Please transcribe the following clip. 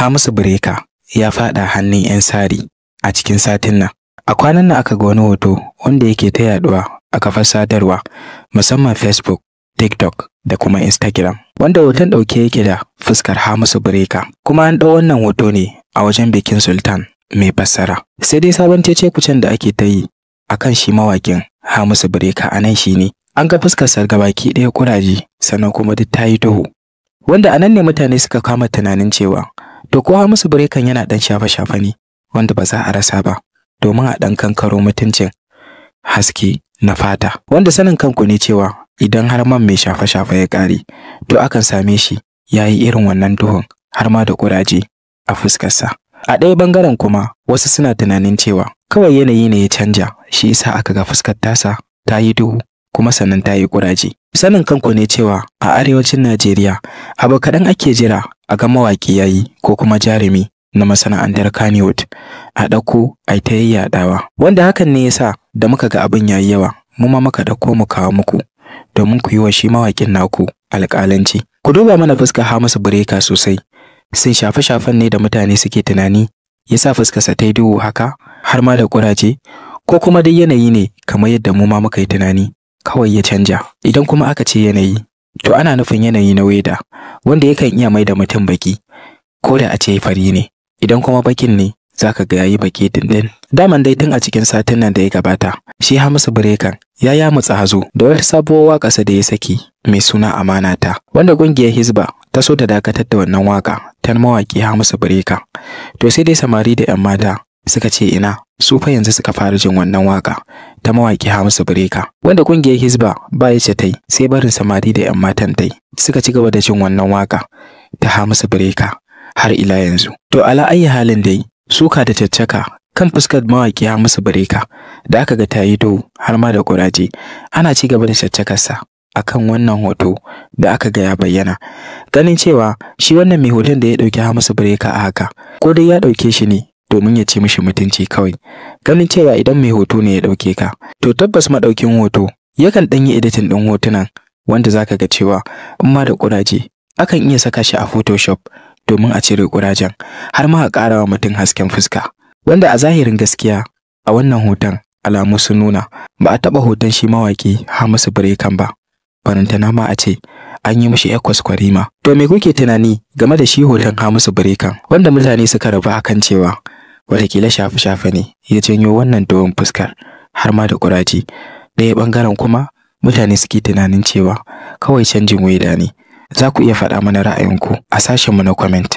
Hamisu Breaker ya faɗa hannun 'yan sari a cikin satin nan. A kwanan nan aka ga wani hoto wanda yake ta yaɗuwa a kafar sadarwa musamman Facebook, TikTok da kuma Instagram. Wanda hoton ɗauke yake da fuskar Hamisu Breaker. Kuma an ɗau wannan hoto ne a wajen bikin Sultan mai fassara. Sai dai sabon cece-kucen da ake ta yi a kan shi mawaƙin Hamisu Breaker a nan shi ne, an ga fuskarsa gabaki ɗaya ƙuraje sannan kuma duk ta yi duhu. Wanda a nan ne mutane suka kama tunanin cewa to ko Hamisu Breaker yana ɗan shafe-shafe ne wanda ba za a rasa ba domin a ɗan kankaro mutuncin haske na fata. Wanda sanin kanku ne cewa idan har man mai shafe-shafe ya ƙare, to akan same shi ya yi irin wannan duhun har ma da ƙuraje a fuskarsa. A ɗaya ɓangaren kuma wasu suna tunanin cewa kawai yanayi ne ya canja, shi yasa aka ga fuskar tasa ta yi duhu kuma sannan ta yi ƙuraje. Sanin kanku ne cewa a arewacin Najeriya abu kaɗan ake jira a ga mawaƙi ya yi ko kuma jarumi na masana'antar Kannywood a ɗauko a ta yayyaɗawa. Wanda hakan ne yasa da muka ga abin ya yi yawa, mu ma muka ɗauko mu kawo muku domin ku yi wa shi mawaƙin naku alƙalanci. Ku duba mana fuskar Hamisu Breaker sosai. Shin shafe-shafen ne da mutane suke tunani ya sa fuskarsa ta yi duhu haka har ma da ƙuraje, ko kuma dai yanayi ne kamar yadda mu ma muka yi tunani kawai ya canja? Idan kuma aka ce yanayi, to ana nufin yanayi na weda wanda yakan iya mai da mutum baƙi ko da a ce fari ne. Idan kuma baƙin ne, za ka ga yayi baƙi dindin. Daman dai tun a cikin satin nan da ya gabata, shi Hamisu Breaker ya yamutsa hazo da wata sabuwar waƙarsa da ya saki mai suna Amanata, wanda ƙungiyar Hisba ta so ta dakatar da wannan waƙa ta mawaƙi Hamisu Breaker. To sai dai samari da 'yan mata suka ce ina, su fa yanzu suka fara jin wannan waƙa ta mawaƙi Hamisu Breaker, wanda ƙungiyar Hisba ba yace tai sai barin samari da 'yan matan tai suka ci gaba da jin wannan waƙa ta Hamisu Breaker har ila yanzu. To ala ayyi halin dai, suka da caccaka kan fuskar mawaƙi Hamisu Breaker da aka ga ta yi duhu har ma da ƙuraje, ana ci gaba da caccakarsa akan wannan hoto da aka ga ya bayyana. Ganin cewa shi wannan mai hoton da ya ɗauki Hamisu Breaker a haka, ko dai ya ɗauke shi ne domin ya ci mishi mutunci kawai. Ganin cewa idan mai hoto ne ya ɗauke ka, to tabbas maɗaukin hoto yakan ɗan yi editing ɗin hotunan wanda zaka ga cewa in ma da ƙuraje akan iya saka shi a Photoshop domin a cire ƙurajen har ma a ƙara wa mutum hasken fuska. Wanda a zahirin gaskiya a wannan hoton alamu sun nuna ba a taɓa hoton shi mawaƙi Hamisu Breaker ba. Barantana ma a ce an yi mishi 'yar kwaskwarima. To me kuke tunani game da shi hoton Hamisu Breaker wanda mutane suka rabu akan cewa wataƙila shafe-shafe ne ya janyo wannan duhun fuskar har ma da ƙuraje? Ɗaya ɓangaren kuma mutane suke tunanin cewa kawai canjin weda ne. Za ku iya faɗa mana ra'ayinku a sashenmu na comment.